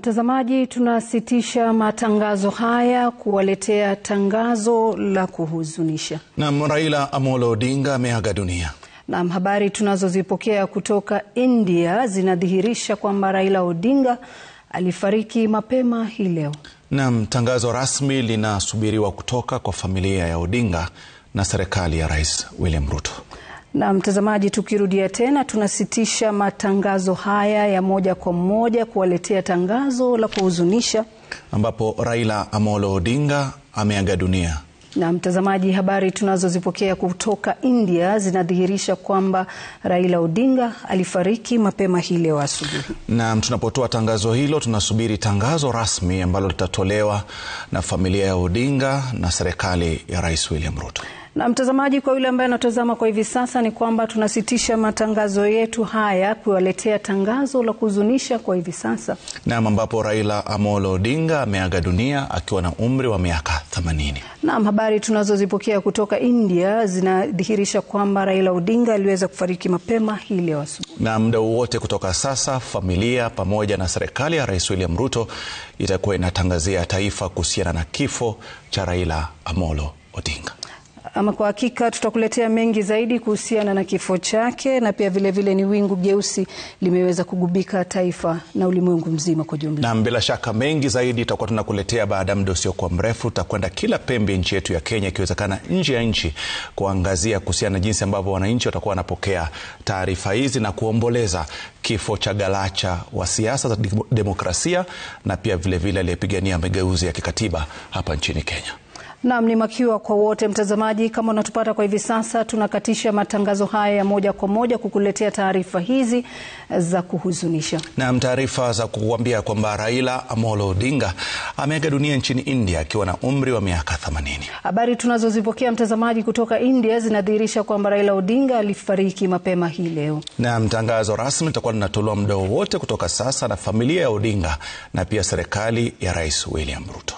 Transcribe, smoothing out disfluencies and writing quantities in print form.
Mtazamaji, tunasitisha matangazo haya kuwaletea tangazo la kuhuzunisha. Naam, Raila Amolo Odinga ameaga dunia. Naam, habari tunazozipokea kutoka India zinadhihirisha kwamba Raila Odinga alifariki mapema hii leo. Naam, tangazo rasmi linasubiriwa kutoka kwa familia ya Odinga na serikali ya Rais William Ruto. Na mtazamaji, tukirudia tena tunasitisha matangazo haya ya moja kwa moja kuwaletea tangazo la kuhuzunisha ambapo Raila Amolo Odinga ameaga dunia. Na mtazamaji, habari tunazozipokea kutoka India zinadhihirisha kwamba Raila Odinga alifariki mapema hii leo asubuhi. Na tunapotoa tangazo hilo tunasubiri tangazo rasmi ambalo litatolewa na familia ya Odinga na serikali ya Rais William Ruto. Na mtazamaji, kwa yule ambaye anatazama kwa hivi sasa ni kwamba tunasitisha matangazo yetu haya kuwaletea tangazo la kuhuzunisha kwa hivi sasa. Naam, ambapo Raila Amolo Odinga ameaga dunia akiwa na umri wa miaka 80. Naam, habari tunazozipokea kutoka India zinadhihirisha kwamba Raila Odinga aliweza kufariki mapema hii leo asubuhi. Na muda wote kutoka sasa familia pamoja na serikali ya Rais William Ruto itakuwa inatangazia taifa kuhusiana na kifo cha Raila Amolo Odinga. Ama kwa hakika tutakuletea mengi zaidi kuhusiana na kifo chake, na pia vile vile ni wingu jeusi limeweza kugubika taifa na ulimwengu mzima kwa jumla. Na bila shaka mengi zaidi tutakuwa tunakuletea baada ya muda usiokuwa mrefu. Tutakwenda kila pembe nchi yetu ya Kenya, ikiwezekana nje ya nchi, kuangazia kuhusiana na jinsi ambavyo wananchi watakuwa wanapokea taarifa hizi na kuomboleza kifo cha galacha wa siasa za demokrasia na pia vile vile aliyepigania mageuzi ya kikatiba hapa nchini Kenya. Naam, ni makiwa kwa wote mtazamaji. Kama unatupata kwa hivi sasa, tunakatisha matangazo haya ya moja kwa moja kukuletea taarifa hizi za kuhuzunisha. Naam, taarifa za kukuambia kwamba Raila Amolo Odinga ameaga dunia nchini India akiwa na umri wa miaka 80. Habari tunazozipokea mtazamaji kutoka India zinadhihirisha kwamba Raila Odinga alifariki mapema hii leo. Naam, tangazo rasmi litakuwa linatolewa muda wote kutoka sasa na familia ya Odinga na pia serikali ya Rais William Ruto.